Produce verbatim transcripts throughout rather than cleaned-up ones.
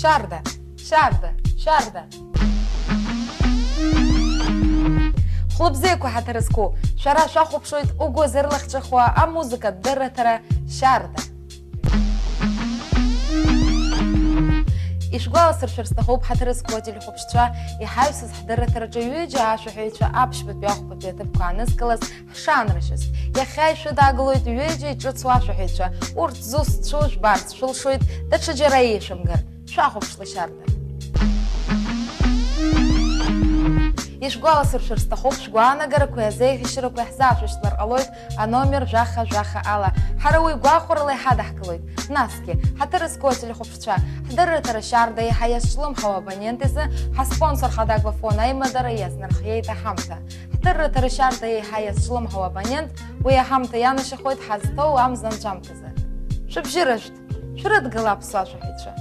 Шьарда, шьарда, шьарда. Хәлыбзиақәа, ҳаҭыр зқәу, шәара шәахәаԥшуеит угәы зырлахҿыхуа амузыкатә дырраҭара Шьарда. Ишәгәаласыршәар сҭахуп, ҳаҭыр зқәу ателехәаԥшцәа, иҳаҩсыз ҳдырраҭараҿы ҩыџьа ашәаҳәаҩцәа аԥшьбатәи ахәбатәи аҭыԥқәа аанызкылаз ҳшаанрыжьыз. Иахьа ишәыдагылоит ҩыџьа иҿыцу ашәаҳәаҩцәа. Урҭ зусҭцәоу жәбарц шәылшоит, даҽаџьара еишәымгар. Шәахәаԥшла, Шьарда. Ишәгәаласыршәар сҭахуп, шәгәаанагарақәеи азеиӷьашьарақәеи ҳзаашәышьҭлар ҟалоит аномер жәаха жәаха ала. Ҳара уи гәахәарала иҳадаҳкылоит. Насгьы, ҳаҭыр зқәу ателехәаԥшцәа, ҳдырраҭара Шьарда еиҳа иазҿлымҳау абонент изы ҳаспонсор хада Аглафон аимадара иазнархиеит аҳамҭа. Ҳдырраҭара Шьарда еиҳа иазҿлымҳау абонент уи аҳамҭа ианашьахоит ҳазҭоу амза анҵәамҭазы. Шәыбжьы рышәҭ, шәрыдгыла аԥсуа шәаҳәаҩцәа.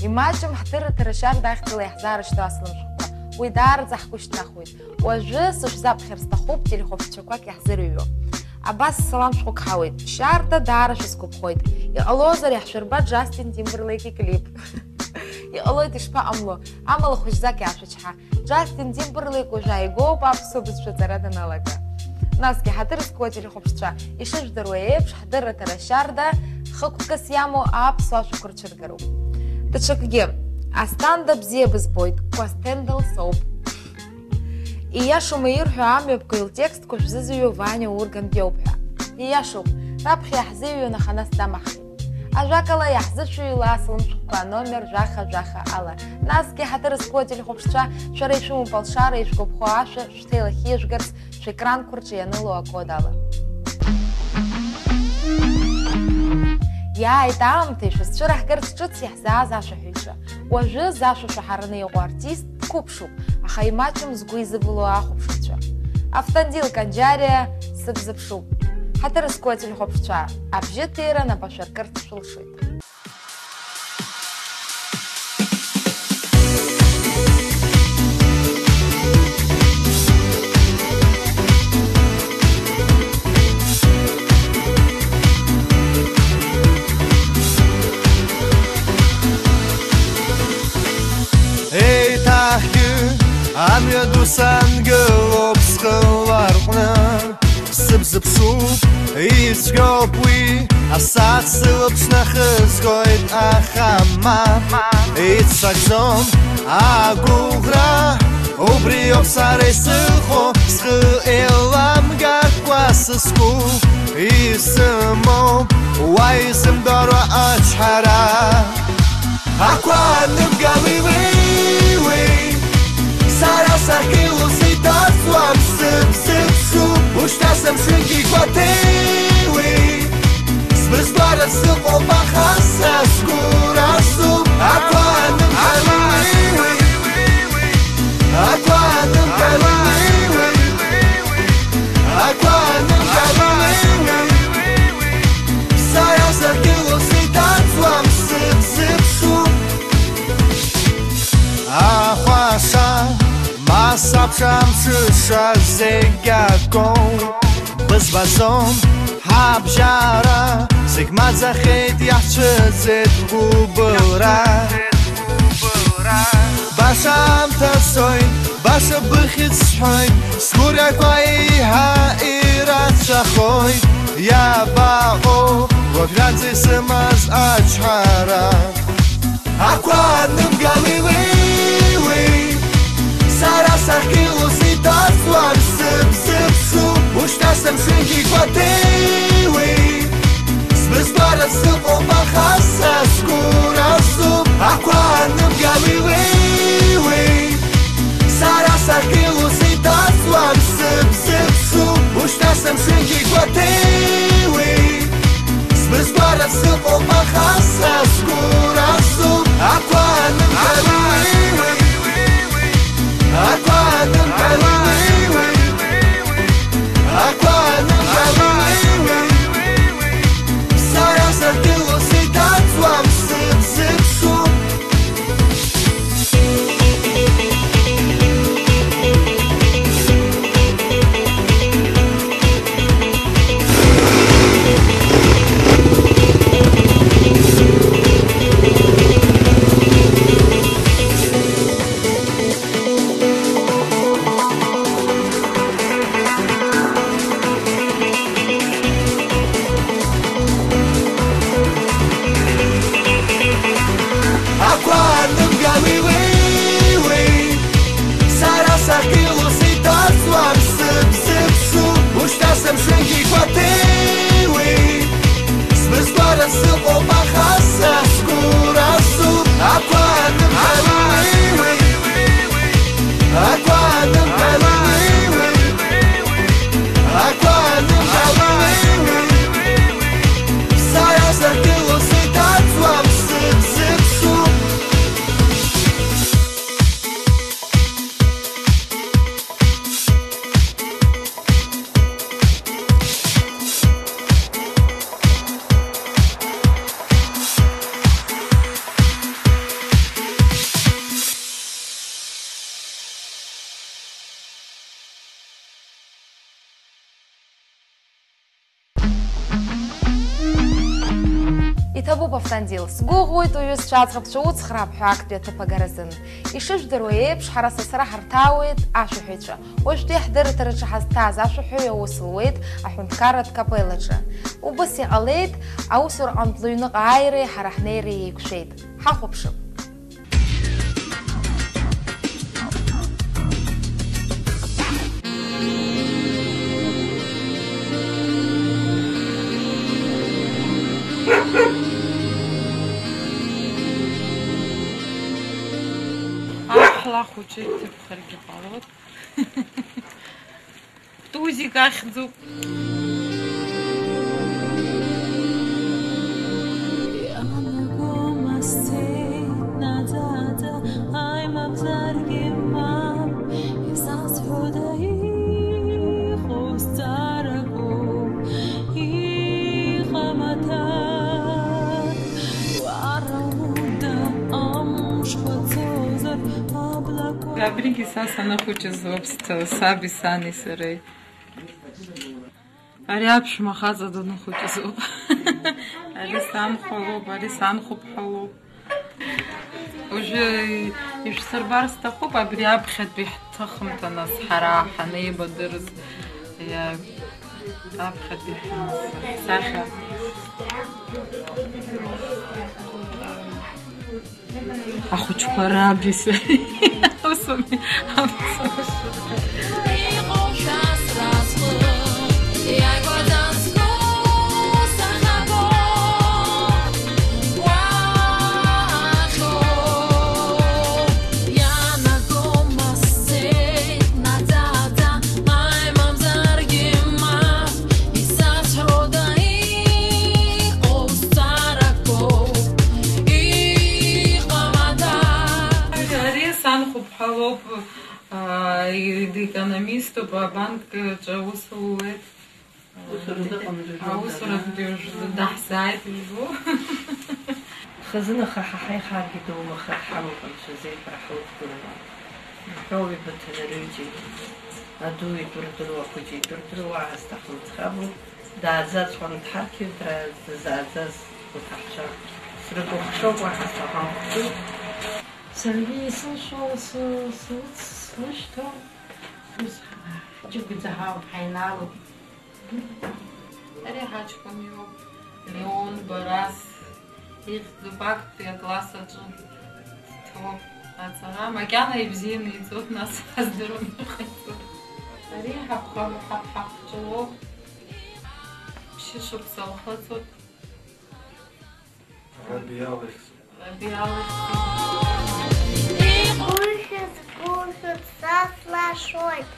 Имаҷым ҳдырраҭара Шьарда ахьӡала иаҳзаарышьҭуа асалам шәҟәқәа. Уи даараӡа ҳгәы шьҭнахуеит. Уажәы сышәзаԥхьар сҭахуп телехәаԥшцәақәак иаҳзырыҩуа. Абас салам шәҟәык ҳауеит. Шьарда, даара шәысгәаԥхоит. Иҟалозар, иаҳшәырба Джастин Тимберлейк иклип. Иҟалоит, ишԥаҟамло? Амала хәыҷӡак иаашәычҳа. Джастин Тимберлейк уажә ааигәоуп аԥсуа бызшәа аҵара даналага. Насгьы ҳаҭыр зқәу ателехәаԥшцәа, ишыжәдыруа еиԥш, ҳдырраҭара Шьарда хықәкыс иамоу аԥсуа шәақәа рцәыргароуп. Даҽакгьы, Асҭанда бзиа бызбоит, Кәасҭендал соуп. Ииашоума ирҳәо, амҩаԥгаҩ лтекстқәа шәзызҩуа Ваниа Ургантә иоуп ҳәа. Ииашоуп, раԥхьа иаҳзыҩуан, аха нас дамаҳхит. Ажәакала, иаҳзышәыҩла асалам шәҟәқәа аномер жәаха жәаха ала. Насгьы ҳаҭыр зқәу ателехәаԥшцәа, шәара ишәымоуп алшара, ишәгәаԥхо ашәа шәҭа илахьижәгарц шәекранқәа рҿы ианыло акод ала. Иааит аамҭа ишәызцәыраҳгарц ҿыц иаҳзааз ашәаҳәаҩцәа. Уажәы зашәа шәаҳараны иҟоу артист дқәыԥшуп, аха имаҷым згәы изывало ахәаԥшыҩцәа. Автандил Канџьариа, сыбзыԥшуп. Ҳаҭыр зқәу ателехәаԥшцәа, абжьы ҭира нап ашәаркырц шәылшоит. Еиҭахгьы амҩа ду сангылоуп схы ларҟәны. Сыбзыԥшуп, ицәгьоуп уи, асааҭ сылаԥш нахызгоит, аха мап, иццакӡом агәыӷра, убриоуп сара исыхәо, схы еиламгакәа сызқәу, исымоуп уа изымдыруа ачҳара. Ақәа анымгали уи, уи, сара сахьгылоу сиҭаҵуам, сыбзыԥшуп, ушьҭа сымшынгьы гәаҭеиуеит. Сбызгәараҿ сыҟоуп, аха са сгәы расуп. Ақәа анымгали уи, уи, ақәа анымгали уи, уи, ақәа анымгали уи, уи, сара сахьгылоу сиҭаҵуам, сыбзыԥшуп. Ахәаша, ма сабша, амҽыша, зегь акоуп, бызбаӡом ҳабжьара, зегь маӡахеит, иаҳцәыӡит ҳгәыбылра. Баша аамҭа цоит, баша быхьӡ сҳәоит, сгәырҩақәа еиҳа ирацәахоит, иабаҟоу уажәраанӡа исымаз ачҳара? Ақәа анымгали уи, уи, сара сахьгылоу сиҭаҵуам, сыбзыԥшуп, ушьҭа сымшынгьы гәаҭеиуеит. Сбызгәараҿ сыҟоуп, аха са сгәы расуп. Ақәа анымгали уи, уи, сара сахьгылоу сиҭаҵуам, сыбзыԥшуп, ушьҭа сымшынгьы гәаҭеиуеит. Сбызгәараҿ сыҟоуп, аха са сгәы расуп. Ақәа анымгали уи, уи, ақәа анымгали уи, уи, ақәа анымгали уи, уи, сара сахьгылоу сиҭаҵуам, сыбзыԥшуп. Уи, уи, уи, сара сахьгылоу сиҭаҵуам сыԥсыԥсу, ушьҭа сымшынгьы гәаҭеиуеит, сбызгәара сыҟоуп, аха са сгәы расу, ақәа анымҳәа, уи, уи, уи, ақәа анымҳәа, уи, уи, уи, ақәа анымҳәа, уи, уи, уи, сара сахьгылоу сиҭаҵуам сыԥсыԥсу. Иҭабуп, Автандил, сгәыӷуеит уҩызцәа аӡӷабцәа уцхраап ҳәа актәи аҭыԥ агаразын. Ишыжәдыруа еиԥш, ҳара сасра ҳарҭаауеит ашәаҳәаҩцәа. Уажәтәи ҳдырраҭараҿы ҳазҭааз ашәаҳәаҩ аус луеит аҳәынҭқарратә капеллаҿы. Убыс иҟалеит, аусураҟынтә лыҩныҟа ааиреи ҳара ҳнеиреи еиқәшәеит. Ҳахәаԥшып. Аҳла хәыҷы иҭыԥхаргьы ҟалоит. Тузик ахьӡуп. Иаанагома сцеит наӡаӡа, аимамзаргьы мап, исазҳәода иҟоу зҵаарақәоу, иҟам аҭак, уара уда амшқәа цозар аблақәа. Абригьы са санахәыҷыз ауп, сҭ-, саби сани сареи. Ари аԥшәма хаҵа даныхәыҷыз ауп. Ари санхәа лоуп, ари санхәыԥҳа лоуп. Уажәы ишәсырбар сҭахуп, абри аԥхьатәи ҳҭыхымҭа, нас, ҳара ҳанеибадырыз, иа-, аԥхьатәи ҳсахьа. Ахәыҷқәа раби сареи. Усами. Исасҳәода иҟоу зҵаарақәоу, иҟамада? Ари санхәыԥҳа лоуп, аа, и-, декономиступ, абанк аҿы аус луеит. Усура дыҟам, дыжәуеит. Аусуратәи уажә даҳзааит, ижәбо. Хазына аха ҳа ҳаихаргьы доума, хар ҳамоуп, анцәа зеиԥара ҳлықәгылоуп. Ҳәоуи баҭанарыҩҵәеит. Аду идырдыруа, ахәыҷы идырдыруа, аасҭахым ӡӷабуп. Дааӡаҵәҟьаны дҳарқьуеит, дара дызааӡаз лҭаҳцәа. Срыкәыхшоуп, уаҳа саҳамхәӡоит. Саргьы исылшо сы-, сылц-, слышьҭоуп. Ус ҳ-, ҳҷыгәӡа ҳауп, ҳаинаалоуп. Ари ҳаҷкәын иоуп, Леон Барас. Ихьӡуп, актәи акласс аҿы дҭоуп аҵара. Макьана ибзианы иҵоит, нас ҳаздыруам иҟаиҵо. Ари ҳаԥха-, ҳаԥ-, ҳаԥхҿылоуп. Ԥшьышықәса лхыҵуеит. Раби иалихзеи? Раби иалихзеи? Иҟәышыз, сгәышыз, са слашоит,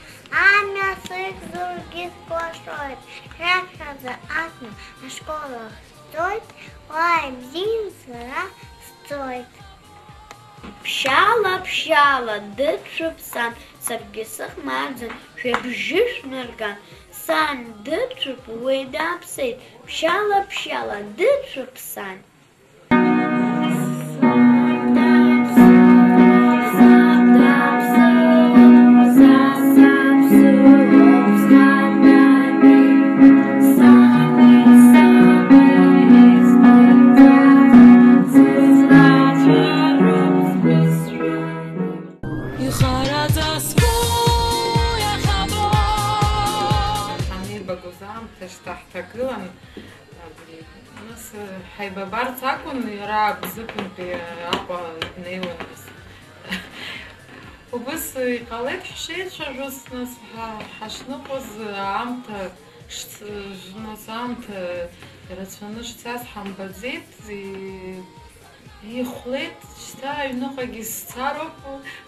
амҩа сыхьӡогьы сплашоит, раԥхьаӡа азна ашкол ахь сцоит, уа ибзиан сара сцоит. Ԥшьаала, ԥшьаала дыцәоуп сан, саргьы сыхмаӡам, шәыбжьы шәнарган, сан дыцәоуп, уи даԥсеит, ԥшьаала, ԥшьаала дыцәоуп сан. Ихараӡа сгәы иахабо. Ҳанеибагоз аамҭа шьҭа ҳҭагылан, абри, нас, ҳаибабарц акәын, иара Бзыԥынтәи Аҟәа днеиуан, нас, Иҟалеит ҳшеицәажәоз, нас, ҳа-, ҳашныҟәоз аамҭа шц-, нас аамҭа ирацәаны шцаз ҳамбаӡеит, и-, ихәлеит, шьҭа аҩныҟагьы сцароуп,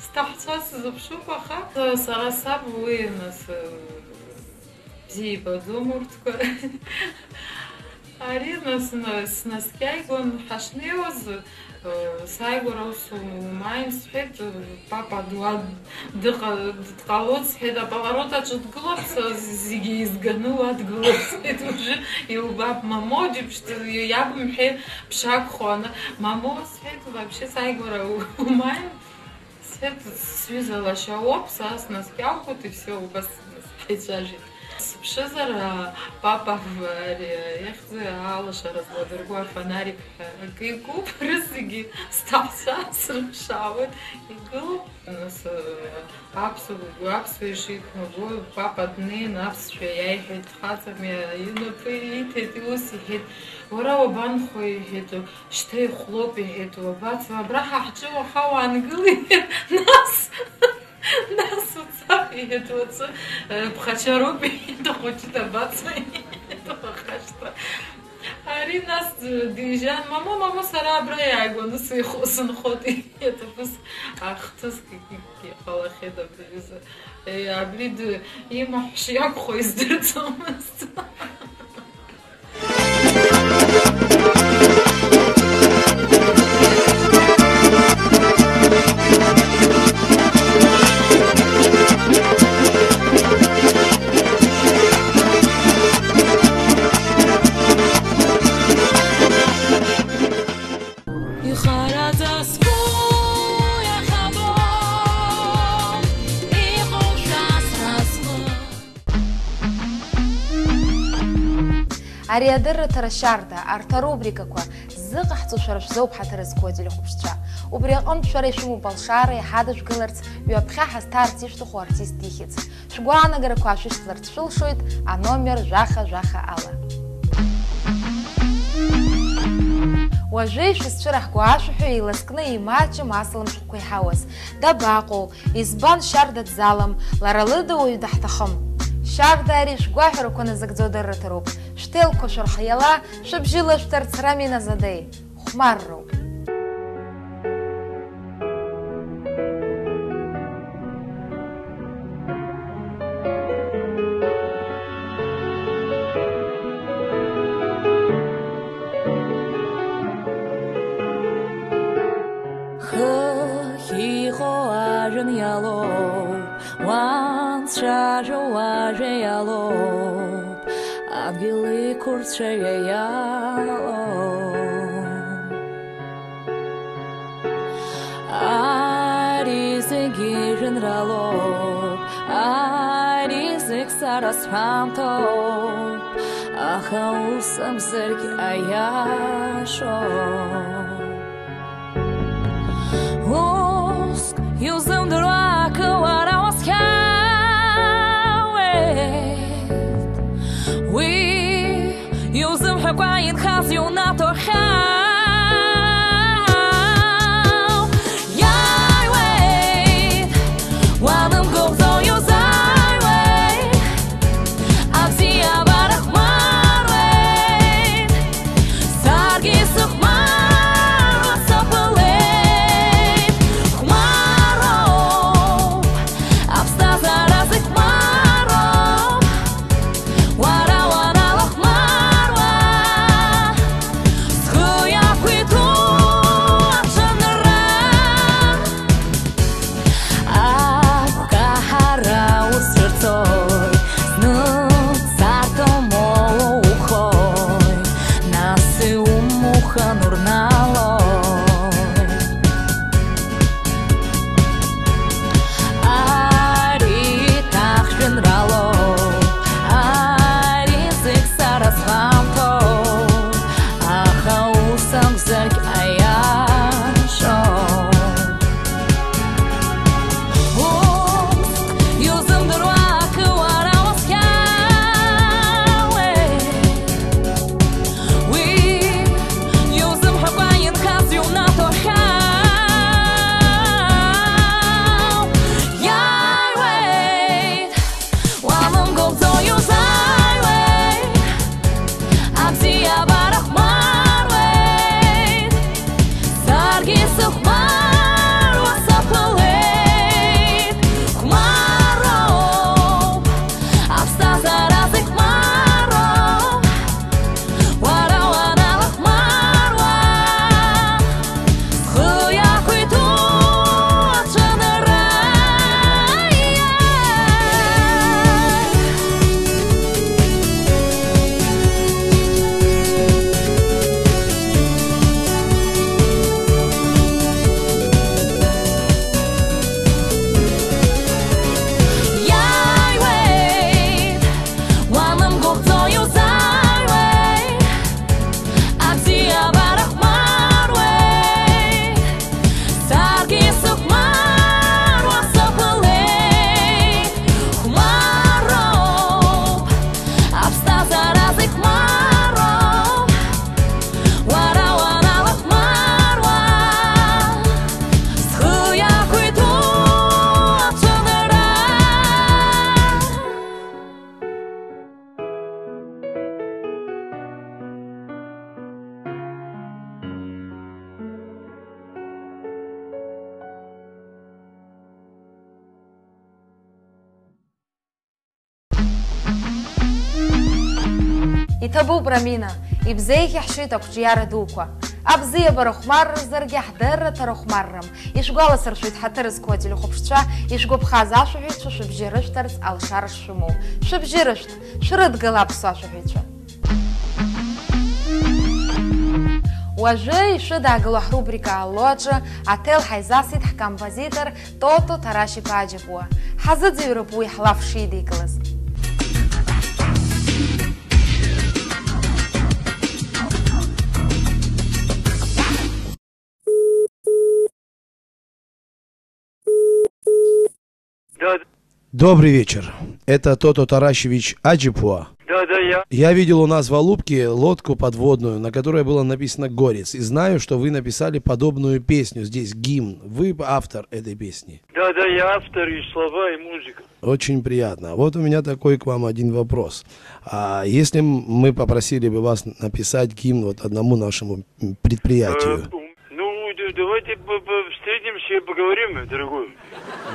сҭаҳцәа сзыԥшуп, аха сара саб уи, нас, бзиа ибаӡом урҭқәа. Ари нас, нас, снаскьаигон ҳашнеиуаз, э, сааигәара ус умааин, сҳәеит, э, папа дуа дыҟа-, дҟалоит, сҳәеит, аповорот аҿы дгылоуп, са зегьы еизганы уа дгылоуп, сҳәеит, уажәы иубап, мамо, џьыбшьҭ, иабымҳәеи, бшакәхо, ана, мамо, сҳәеит, вообще сааигәара умааин. Сҳәеит, сҩыза лашьа уоуп, сара снаскьаақәоит, и всё, убас ҳаицәажәеит. Сыԥшызар, а, папа, в-, ари, ихьӡ алашара зладыргәо афонарик ҳәа акы икуп, рызегьы сҭаҳцәа срыԥшаауеит, игылоуп. Нас, а, аԥсуа, аԥсуа ишиқәнаго, папа днеин аԥсшәа иаиҳәеит, дхаҵами, инапы ииҭеит, ус иҳәеит, уара уабанхои, иҳәеит, шьҭа ихәлоуп, иҳәеит, уабацо, абра ҳа ҳҿы уаха уаангыл, иҳәеит, нас, нас уца, иҳәеит, уаҵәы, э, ԥхашьароуп, иҳәеит, ахәыҷы дабацо, иҳәеит, уаха шьҭа. Ари нас д-, дижьан, мама, мама, сара абра иааигәаны сихо-, сынхоит, иҳәеит, убыс ахҭысгьы иҟалахьеит абри аҩыза. Э, абри д-, имаҳә шиакәхо издырӡомызт. Ихараӡа сгәы иахьабо иҟоушәа сара сгәы. Ари адырраҭара шьарда, арҭ арубрикақәа ззыҟаҳҵо шәара шәзоуп, ҳаҭыр зқәу ателехәаԥшцәа. Убри аҟынтә шәара ишәымоуп алшара иҳадыжәгаларц, ҩаԥхьа ҳазҭаарц ишәҭаху артист ихьӡ. Шәгәаанагарақәа аашәышьҭларц шәылшоит аномер жәаха-жәаха ала. Уажәы ишәызцәыраҳго ашәаҳәаҩ еиласкны имаҷым асалам шәҟәқәа иҳауаз. Дабаҟоу? Избан шьарда дзалам? Лара лыда уаҩ даҳҭахым. Шьарда ари шәгәаҳәарақәа назыгӡо дырраҭароуп. Шәҭелқәа шәырхиала, шәыбжьы лышәҭарц Рамина Задеи. Хәмарроуп. Хыхь иҟоу ажәҩан иалоуп, уанцәажәо уажәа иалоуп, адгьыл иқәырцәаҩа иалоуп. Ари зегьы жәеинраалоуп, ари зегь сара сҳәамҭоуп, аха ус акәзаргь аиашоуп. Уск иузымдыруа акы уара уазхьаауеит. Уи иузымҳәакәа инхаз иунаҭо хьаауеит. Иааиуеит, уанымгәыӷӡо иузааиуеит. Абзиабара хәмаруеит, саргьы сыхәмаруа саԥылеит. Хәмароуп. Иҭабуп, Рамина, ибзеиӷьаҳшьеит ақәҿиара дуқәа. Абзиабара хәмарразаргьы ҳдырраҭара хәмаррам. Ишәгәаласыршәоит, ҳаҭыр зқәу ателехәаԥшцәа, ишәгәаԥхаз ашәаҳәаҩцәа шәыбжьы рышәҭарц алшара шшәымоу. Шәыбжьы рышәҭ, шәрыдгыла аԥсуа шәаҳәаҩцәа. Уажәы ишәыдаагыло ҳрубрика Алло аҿы аҭел ҳаизасит ҳкомпозитор Тото Ҭарашь-иԥа Аџьапуа. Ҳазыӡырҩроуп уи ҳлаф шидикылаз. Да, Добрый вечер. Это Тото Тарашевич Аджипуа. Да, да, я. Я видел у нас в Алупке лодку подводную, на которой было написано «Горец». И знаю, что вы написали подобную песню здесь, гимн. Вы автор этой песни. Да, да, я автор, и слова, и музыка. Очень приятно. Вот у меня такой к вам один вопрос. А если м-, мы попросили бы вас написать гимн вот одному нашему, м, предприятию? Э, ну, д-, давайте п-, п-, встретимся и поговорим, дорогой.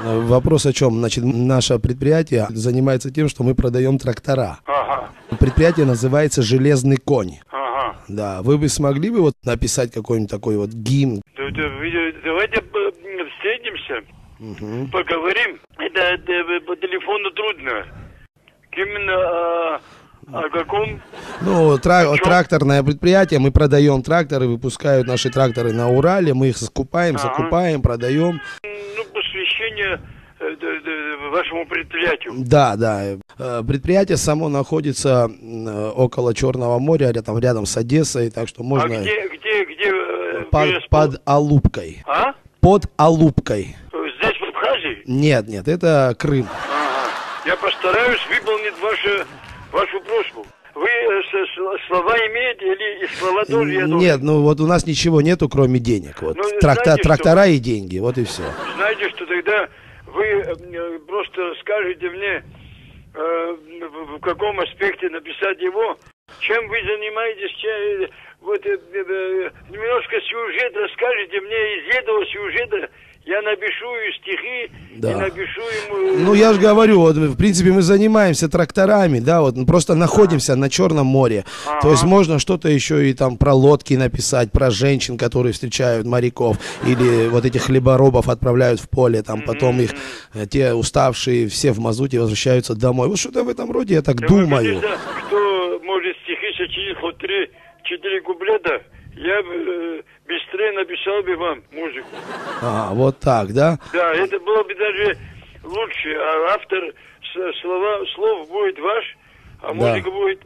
Э, вопрос о чём? Значит, наше предприятие занимается тем, что мы продаём трактора. Ага. Предприятие называется «Железный конь». Ага. Да, вы бы смогли бы вот написать какой-нибудь такой вот гимн? Да, да, вы, давайте п-, встретимся, Мгм. поговорим. Это, это по телефону трудно. Именно, а, о каком? Ну, тра-, О чём? тракторное предприятие, мы продаём тракторы, выпускают наши тракторы на Урале, мы их скупаем, Ага. закупаем, продаём. Ну, посвящение, э, д-, д-, вашему предприятию. Да, да. Э, предприятие само находится, м, э, около Чёрного моря, рядом, рядом с Одессой, так что можно А где, где, где, э, Под, где под Алупкой. А? Под Алупкой. Э, здесь, в Абхазии? Нет, нет, это Крым. Ага. Я постараюсь выполнить ваше, ваш вопрос был. Вы, э, с-, с-, слова имеете или и слова тоже, я должен? Нет, ну вот у нас ничего нету, кроме денег. Вот. Ну, Тракта-, знаете что? трактора и деньги, вот и всё. Знаете, что тогда вы, э, просто скажете мне, э, в, в каком аспекте написать его, чем вы занимаетесь, че-, вот, э, э, э, немножко сюжет расскажите мне из этого сюжета, я напишу и стихи, Да. и напишу ему, э, Ну, я же говорю, вот, в принципе, мы занимаемся тракторами, да, вот, ну, просто находимся на Чёрном море. То есть Ага. можно что-то ещё и там про лодки написать, про женщин, которые встречают моряков, или вот этих хлеборобов отправляют в поле, там потом их, Мгм. э, те уставшие, все в мазуте возвращаются домой. Вот что-то в этом роде, я так Да вы думаю. видите, кто может стихи сочинить хоть три-четыре куплета, я бы, э, быстрее написал бы вам музыку. А, вот так, да? Да, это было бы даже лучше. А автор с-, слова, слов будет ваш, а Да. музыка будет,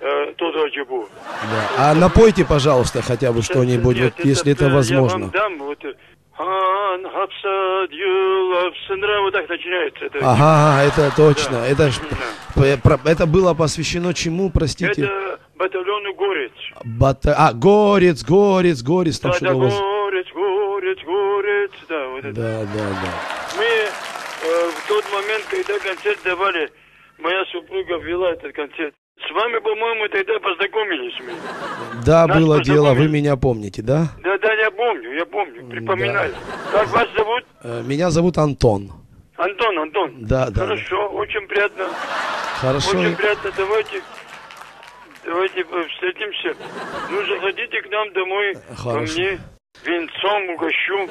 э, Тодо Аджапуа. Да. А напойте, пожалуйста, хотя бы Сейчас, что-нибудь, нет, вот, это, если это э, я возможно. вам дам, вот, э, «Ан хапсад юл апсынра», вот так начинается. Это Ага, ага, это точно. Да. Это ж Да. п-, про-, это было посвящено чему, простите? Это батальону «Горец». Бата-, а, «Горец», «Горец», «Горец», там Да, что-то да, у вас. «Горец, горец, горец», да, вот это. Да, да, да. Мы, э, в тот момент, когда концерт давали, моя супруга вела этот концерт. С вами, по-моему, тогда познакомились мы. Да, Нас было дело, вы познакомили. меня помните, да? Да, да, я помню, я помню, М, припоминаю. да. Как вас зовут? Э, меня зовут Антон. Антон, Антон. Да, да, Хорошо, да. очень приятно. Хорошо. Очень приятно, давайте, давайте, э, встретимся. Ну, заходите к нам домой, ко Хорошо. мне. Венцом угощу.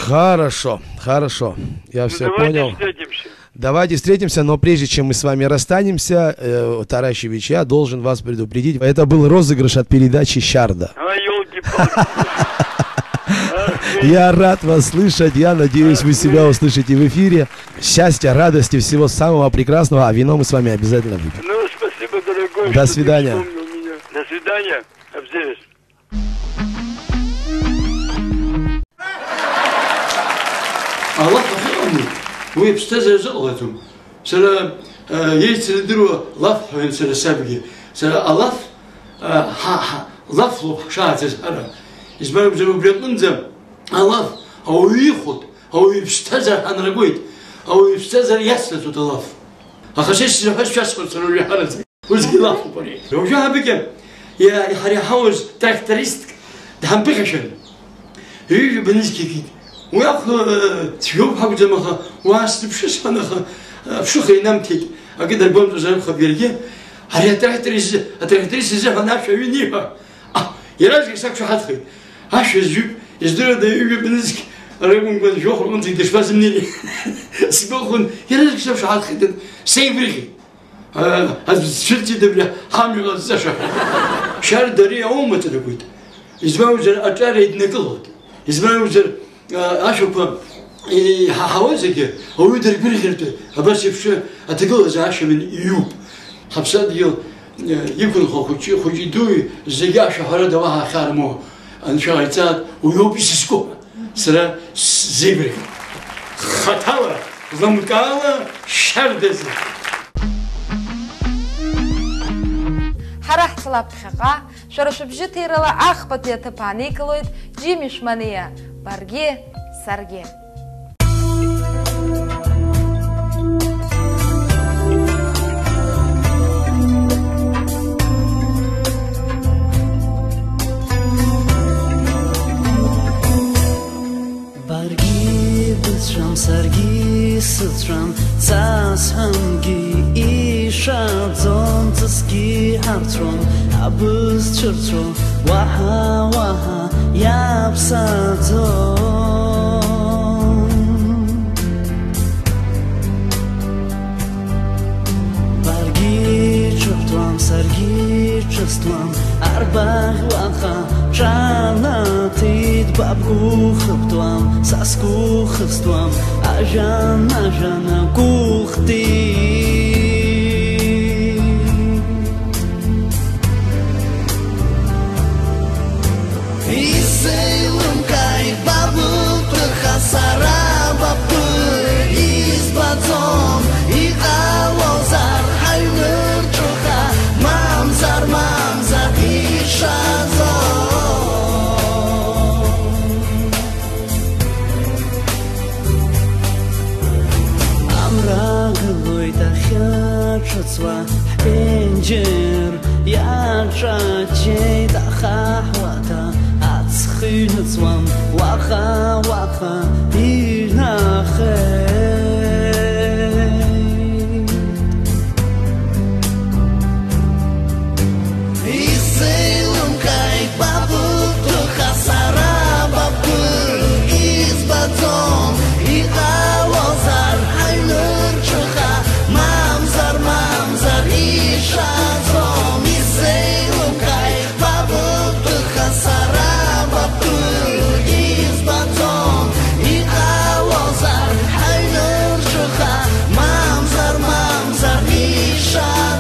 Хорошо, хорошо. Я Ну, всё давайте понял. встретимся. Давайте встретимся, но прежде чем мы с вами расстанемся, э, Таращевич, я должен вас предупредить. Это был розыгрыш от передачи «Сярда». А, ёлки-палки. Я рад вас слышать, я надеюсь, вы себя услышите в эфире. Счастья, радости, всего самого прекрасного, а вино мы с вами обязательно выпьем. Ну, спасибо, дорогой, До что ты свидания. вспомнил меня. До свидания. Обзывись. Алаф ахьыҟамло, уи аԥсҭазаара азыҟалаӡом. Сара, э, еицырдыруа лаф ҳәа сара сабгьы. Сара алаф, э, ҳа, ҳа, лафлоуп ҳшааӡаз ҳара. Избан акәзар, убри аҟынӡа алаф ауаҩы ихәоит, ауаҩы иԥсҭазаара ҳанаргоит, ауаҩы иԥсҭазаара иацнаҵоит алаф. Аха сеиԥш сзыҳәа шәасҳәоит сара уажәы иаҳараӡак. Усгьы лафуп ари. Уажәы ҳабыкьа иа-, ҳара иҳауз трактористк дҳамԥыхьашәан. Ҩыжәаба нызқь икит. Уи акәхап, э, цәгьоуп ҳакәӡам, аха уаасзыԥшы сҳәан, аха, э, аԥшыха инамҭеит. Акы даргәамҵуазар акәхап иаргьы. Ари атракторист изы, атракторист изыҳәан ашәа аҩы аниҳәа, а, иаразнак сақәшаҳаҭхеит. Ашәа зҩып, издыруада, ҩажәа нызқь ракәымкәан, жәохә рҟынӡагь дышԥазымнеири? Сгәахәын, иаразнак сақәшаҳаҭхеит, сеигәырӷьеит. А, аӡә дцәырҵит абри ҳамҩа ҟазҵаша. Шьарда ари аумаҵ ракәит. Избан акәзар, аҿар еиднакылоит. Избан акәзар, а, ашәақәа еиҳаҳауа зегьы ауаҩы дыргәырӷьартә абас еиԥш аҭагылазаашьа иҩуп. Ҳаԥсадгьыл, а, иқәынхо хәыҷи, хәыҷи дуи зегьы ашәаҳәарада уаҳа ахьаа рымоу Анцәа ҟаиҵааит, уи ауп исызку ҳәа сара сзеигәырӷьеит. Хаҭала, лымкаала шьардазы. Ҳара ҳцалап ԥхьаҟа, шәара шәыбжьы ҭирала ахԥатәи аҭыԥ ааникылоит Џьими Шәманиа, баргьы, саргьы. Баргьы быцәам, саргьы сыцәам, цасҳәангьы ишаӡом, ҵысгьы ҳарцәом, абыз цәырҵәо уаҳа, уаҳа иаԥсаӡом. Баргьы ҿырҭуам, саргьы ҿысҭуам, арбаӷь уаха ҿанаҭит, ба бгәы хыбтуам, са сгәы хыстуам, ажәан, ажәан агәыхтит. Исзеилымкааит ба быгәҭыха, сара ба бгәы избаӡом, иҟалозар ҳаҩны рҿыха, мамзар, мамзар ишаӡом. Амра гылоит ахьаҿыцуа, ҳԥенџьыр иаҿаҷҷеит, аха ҳуаҭа аҵх иҩныҵуам, уаха, уаха иҩнахеит. Исзеилымкааит ба быгәҭыха, сара ба бгәы избаӡом, иҟалозар ҳаҩны рҿыха, мамзар, мамзар ишаӡом. Исзеилымкааит ба быгәҭыха, сара ба бгәы избаӡом, иҟалозар ҳаҩны рҿыха, мамзар, мамзар ишаӡом.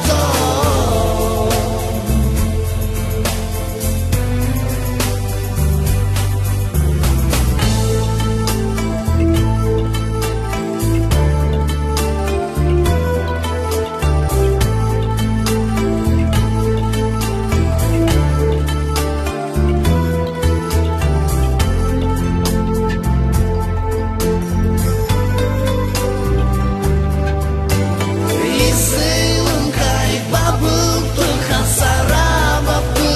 Исзеилымкааит ба быгәҭыха, сара ба бгәы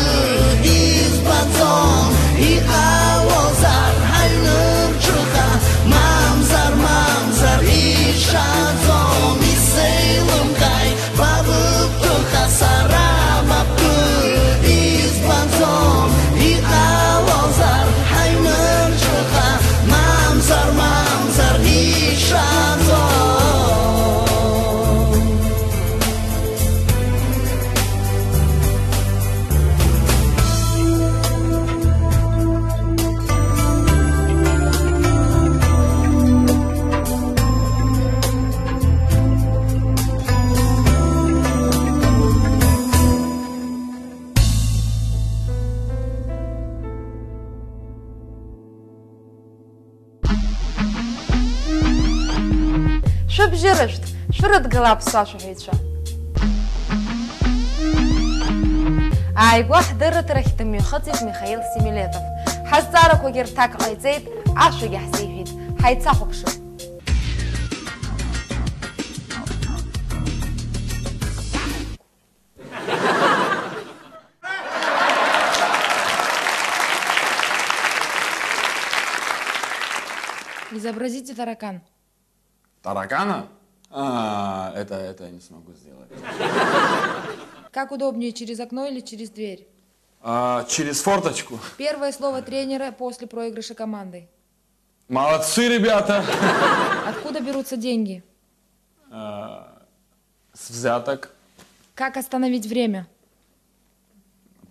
избаӡом, иҟалозар ҳаҩны рҿыха, мамзар, мамзар ишаӡом. Исзеилымкааит ба быгәҭыха, сара ба бгәы избаӡом, иҟалозар ҳаҩны рҿыха, мамзар, мамзар ишаӡом. Шәыбжьы рышәҭ, шәрыдгыла аԥсуа шәаҳәаҩцәа. Ааигәа ҳдырраҭарахь дымҩахыҵит Михаил Семилетов. Ҳазҵаарақәагьы рҭак ҟаиҵеит, ашәагьы ҳзеиҳәеит. Ҳаицахәаԥшып. Изобразите таракан. Таракана? А, это, это я не смогу сделать. Как удобнее, через окно или через дверь? А, через форточку. Первое слово тренера после проигрыша команды. Молодцы, ребята! Откуда берутся деньги? А, с взяток. Как остановить время?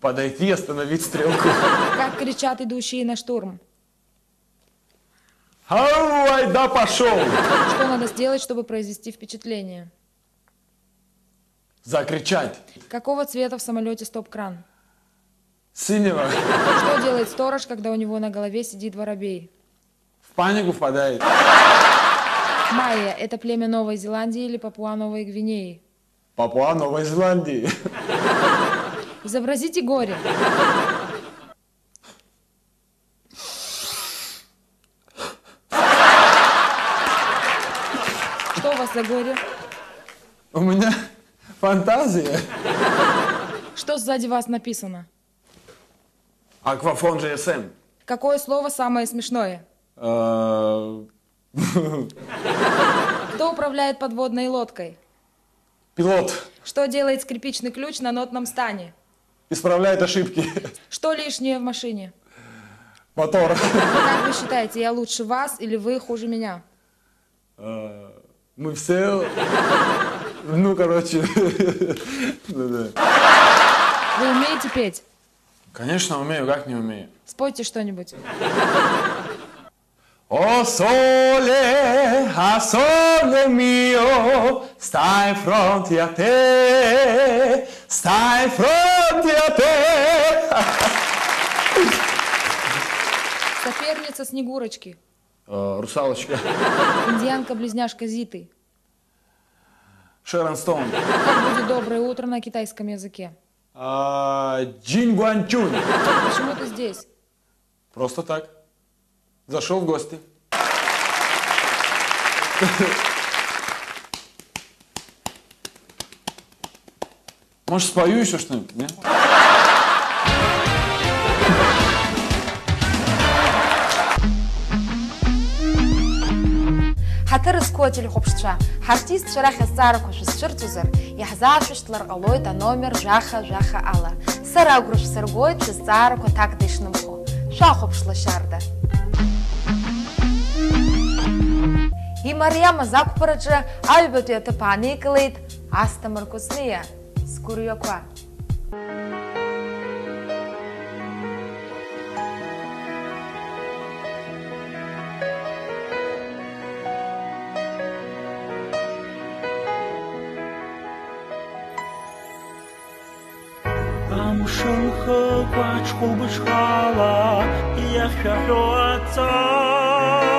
Подойти и остановить стрелку. Как кричат идущие на штурм? Хау, айда пошёл! Что надо сделать, чтобы произвести впечатление? Закричать. Какого цвета в самолёте стоп-кран? Синего. Что делает сторож, когда у него на голове сидит воробей? В панику впадает. Майя — это племя Новой Зеландии или Папуа Новой Гвинеи? Папуа Новой Зеландии. Изобразите горе. Что у вас за горе? У меня фантазия. Что сзади вас написано? Аквафон G S M. Какое слово самое смешное? Э, Кто управляет подводной лодкой? Пилот. Что делает скрипичный ключ на нотном стане? Исправляет ошибки. Что лишнее в машине? Мотор. Как вы считаете, я лучше вас или вы хуже меня? Э, мы все, ну, короче, ну да. Вы умеете петь? Конечно, умею, как не умею? Спойте что-нибудь. О соле, а соле мио, stai fronte a te, stai fronte a te. Соперница Снегурочки. Э, русалочка. Индианка-близняшка Зиты. Шерон Стоун. Как будет «доброе утро» на китайском языке? А, Джин Гуанчунь. Почему ты здесь? Просто так. Зашёл в гости. Может, спою ещё что-нибудь, не? Ҳаҭыр зқәу ателехәаԥшцәа, ҳартистцәа рахь азҵаарақәа шәызцәырҵозар, иаҳзаашәышьҭлар ҟалоит аномер жәаха жәаха ала. Сара агәра шәсыргоит шәызҵаарақәа ҭакда ишнымхо. Шәахәаԥшла шьарда. Имариамыз ақәԥараҿы аҩбатәи аҭыԥ ааникылеит Асҭамыр Кәыҵниа, «Сгәырҩақәа». Амшын хықәаҽ хәылбыҽхала иахьшәаҳәо аҵар,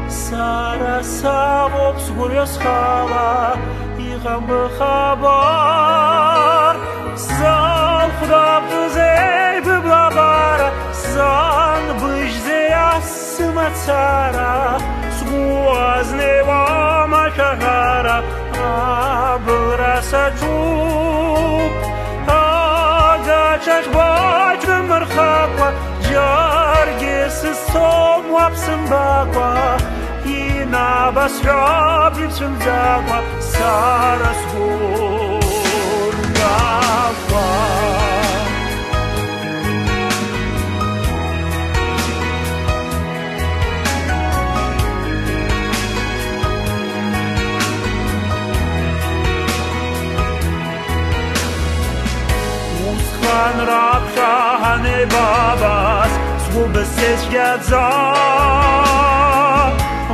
сара савоуп сгәырҩа схала, иҟам быхабар. Сзалхәда бтәызеи быблабара, сзанбыжьзеи ас сымацара, сгәы азнеиуам ашәаҳәара, абылра саҿуп агаҿахь баҿнымырхакәа, џьаргьы сызцом уа бсымбакәа, инабасҳәап ибцәымӡакәа, сара сгәырҩа. Усҟан раԥхьа ҳанеибабаз, сгәы бызцеицәгьаӡа,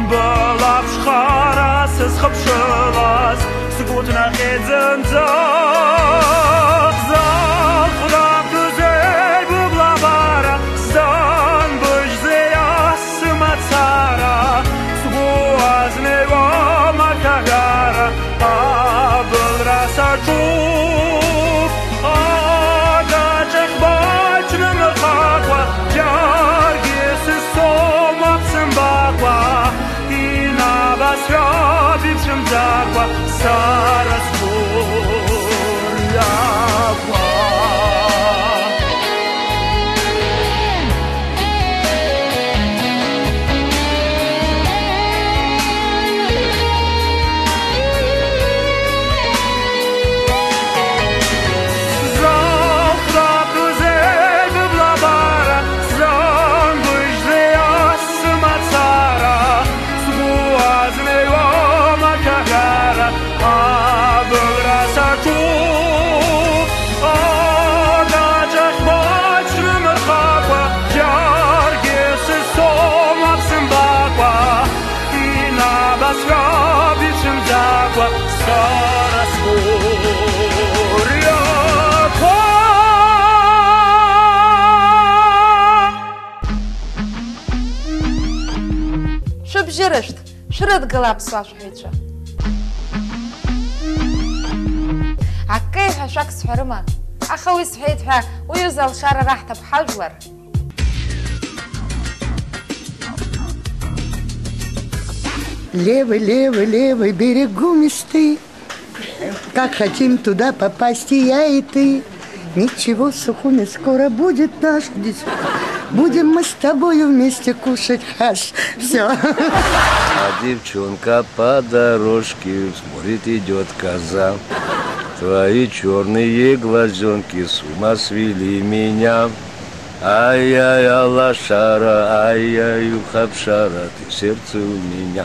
былаԥшхара сызхыԥшылаз, сгәы ҭнахит зынӡа. Сзалхәда бтәызеи быблабара, сзанбыжьзеи ас сымацара, сгәы азнеиуам ашәаҳәара, абылра саҿуп агаҿахь баҿнымырхакәа, џьаргьы сызцом уа бсымбакәа, инабасҳәап ибцәымӡакәа, сара сгәырҩақәа. Саб ицәымӡакәа сара сгәырҩақәа. Шәыбжьы рышәҭ, шәрыдгыла аԥсуа шәҳәаҩцәа. Акеиҳәа шәак сҳәарыма? Аха уи сҳәеит ҳәа, уҩыза алшара раҳҭап ҳажәлар. Левый, левый, левый берегу мечты. Как хотим туда попасть и я, и ты. Ничего, Сухуми, скоро будет наша дискотека. Будем мы с тобою вместе кушать хаш. Всё. А девчонка по дорожке смотрит, идёт коза. Твои чёрные глазёнки с ума свели меня. Ай-яй, алашара, ай-яй, ухабшара, ты сердце у меня.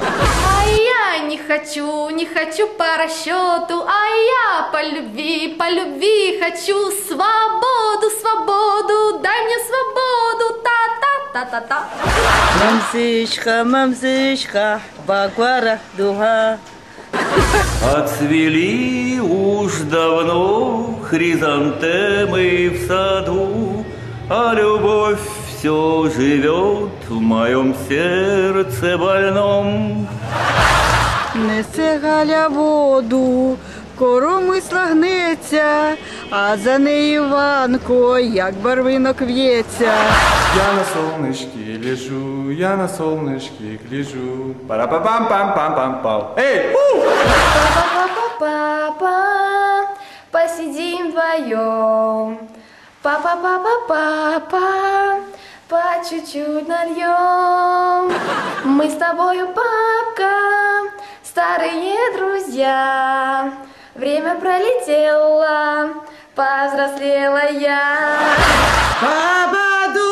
Ай-я, не хочу, не хочу по расчёту, ай-я, по любви, по любви хочу свободу, свободу, дай мне свободу, та-та-та-та-та. Мамзышьха, мамзышьха, ҳбагәара дуҳа. Отцвели уж давно хризантемы в саду, а любовь всё живёт в моём сердце больном. Несе галя воду, коромысла гнеться, а за нею Иванко, як барвинок в'ється. Я на солнышке лежу, я на солнышке гляжу. Пара-па-пам-пам-пам-пам-пау. Эй! У! Па-па-па-па-па-па, посидим вдвоём. Па-па-па-па-па-па, по чуть-чуть нальём. Мы с тобою, папка, старые друзья. Время пролетело, повзрослела я. Бабаду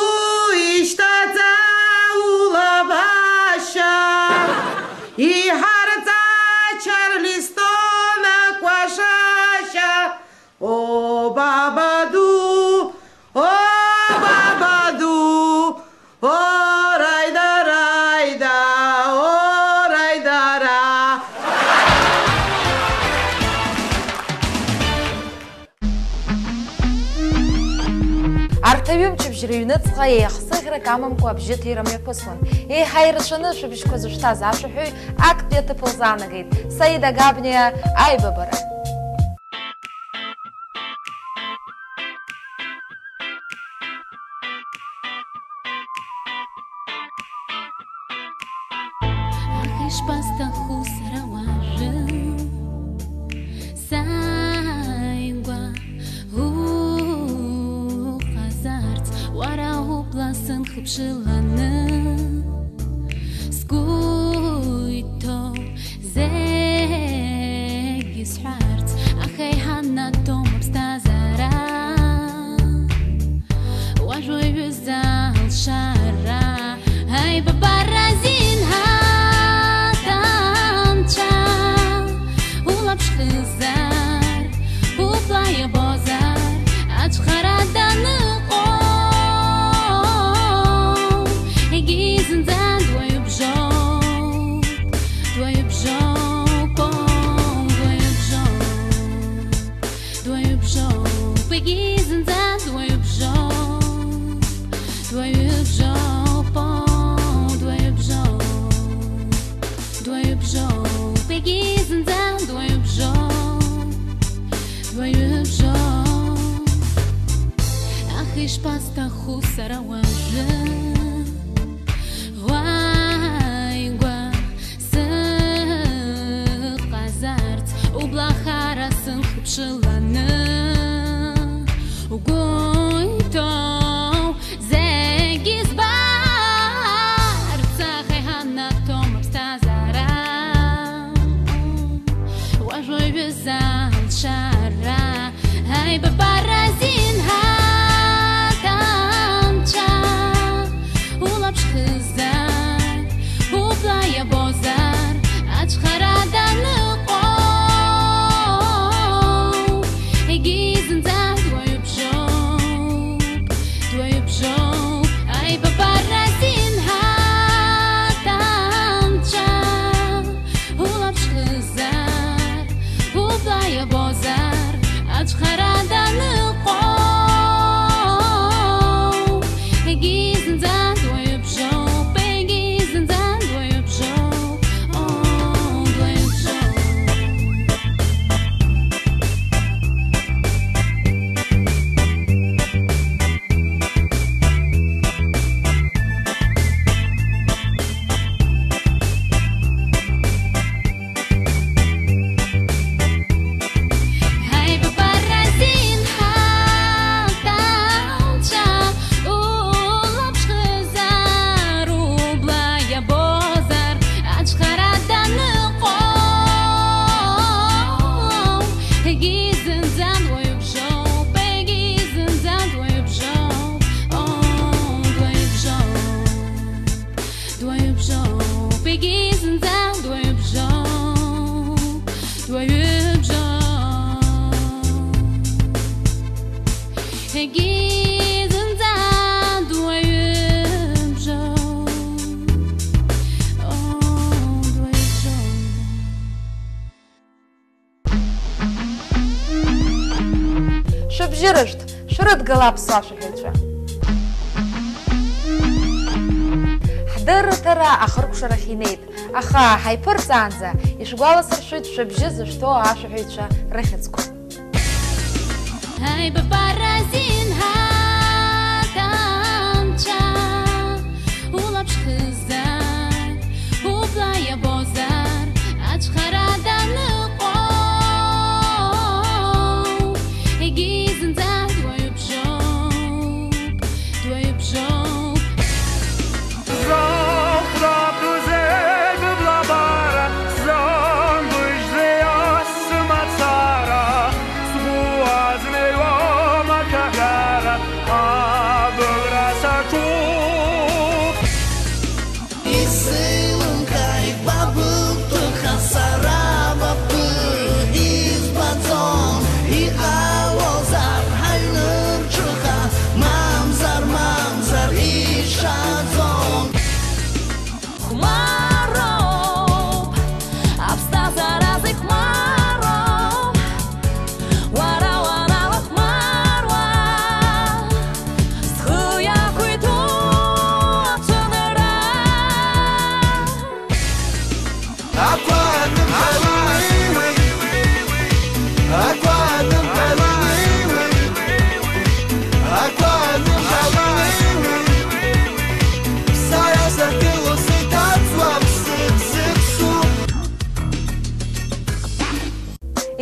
ишьҭаҵа улабашьа, иҳарҵа Чарлистон акәашашьа. О, бабаду, о, бабаду, о, райда, райда, о, райда, ра. Арҭ аҩымчыбжь рыҩныҵҟа еихсыӷьрак амамкәа абжьыҭира мҩаԥысуан. Еиҳа ирацәаны шәыбжьқәа зышәҭаз ашәаҳәаҩ актәи аҭыԥ лзаанагеит Саида Габниа аибабара. Аха ишԥасҭаху сара уажәы, сааигәа уҟазарц, уара убла сынхыԥшыланы, сгәы иҭоу зегь исҳәарц, аха иҳанаҭом аԥсҭазаара. Уажә уаҩыза алшара, аибабара азин ҳаҭанцәа, улаԥш хызар, убла иабозар, аҿхара даныҟоу, егьи зынӡа дуаҩыбжоуп, дуаҩыбжоуп, о, дуаҩыбжоуп. Дуаҩыбжоуп, егьи зынӡа дуаҩыбжоуп, дуаҩыбжоуп, о, дуаҩыбжоуп, дуаҩыбжоуп, егьи зынӡа дуаҩыбжоуп, дуаҩыбжоуп. Аха ишԥасҭаху сара уажәы, уааигәа сыҟазарц, убла хара сынхыԥшыланы, угәы иҭоу зегь избарц, аха иҳанаҭом аԥсҭазаара. Уажә уаҩыза алшара, аибабара азин ҳаҭанцәа, улаԥш хызар, убла иабозар, аҿхара даныҟоу, егьи зынӡа дуаҩыбжоуп, дуаҩыбжоуп, аибабара азин ҳаҭанцәа. Шәыбжьы рышәҭ, шәрыдгыла аԥсуа шәаҳәаҩцәа. Ҳдырраҭара ахыркәшарахь инеит, аха ҳаиԥырҵаанӡа ишәгәаласыршәоит шәыбжьы зышәҭоу ашәаҳәаҩцәа рыхьӡқәа. Аибабара азин ҳаҭ анцәа, улаԥш хыззар, убла иабозар, ацәхарада ныҟәоу, егьи зынӡа дуаҩыбжоуп, дуаҩыбжоуп. Зыхәра бызеи быблабара, сзымбыжьзеи ас сымацара, сгәы азнеиуам ашәаҳәара, абылра саҿуп. Исзеилымкааит ба быгәҭыха, сара ба бгәы избаӡом, иҟалозар ҳаҩнырҿыха, мамзар, мамзар ишаӡом. Хәмароуп, аԥсҭазаара зегь хәмароуп. Уара, уара лыхәмаруа, схы иақәиҭу ацәанырра. Ақәа анымҳәа илеиуеит, ақәа анымҳәа илеиуеит, ақәа анымҳәа илеиуеит. Сара сахьгылоу сеиҭаҵуам, сыԥсыԥсуп.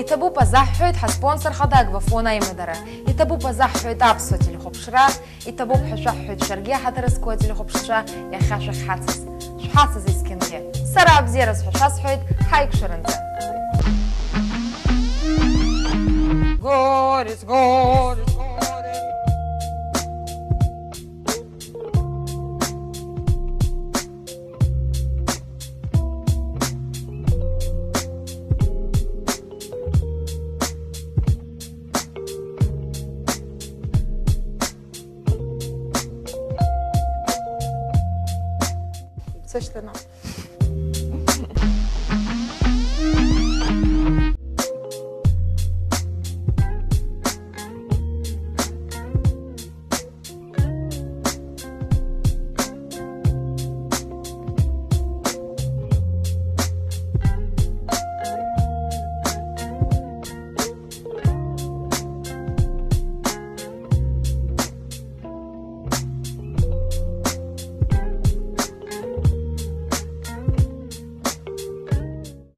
Иҭабуп азаҳҳәоит ҳаспонсор хада Агвафон аимадара. Иҭабуп азаҳҳәоит аԥсуа телехәаԥшра. Иҭабуп ҳәа шәаҳҳәоит шәаргьы ҳаҭыр зқәу ателехәаԥшцәа иахьа шәахьҳацыз. Шәҳацыз есқьынгьы. Сара абзиараз ҳәа шәасҳәоит, ҳаиқәшәаранӡа. Горец, горец, горец. Сышьҭаны.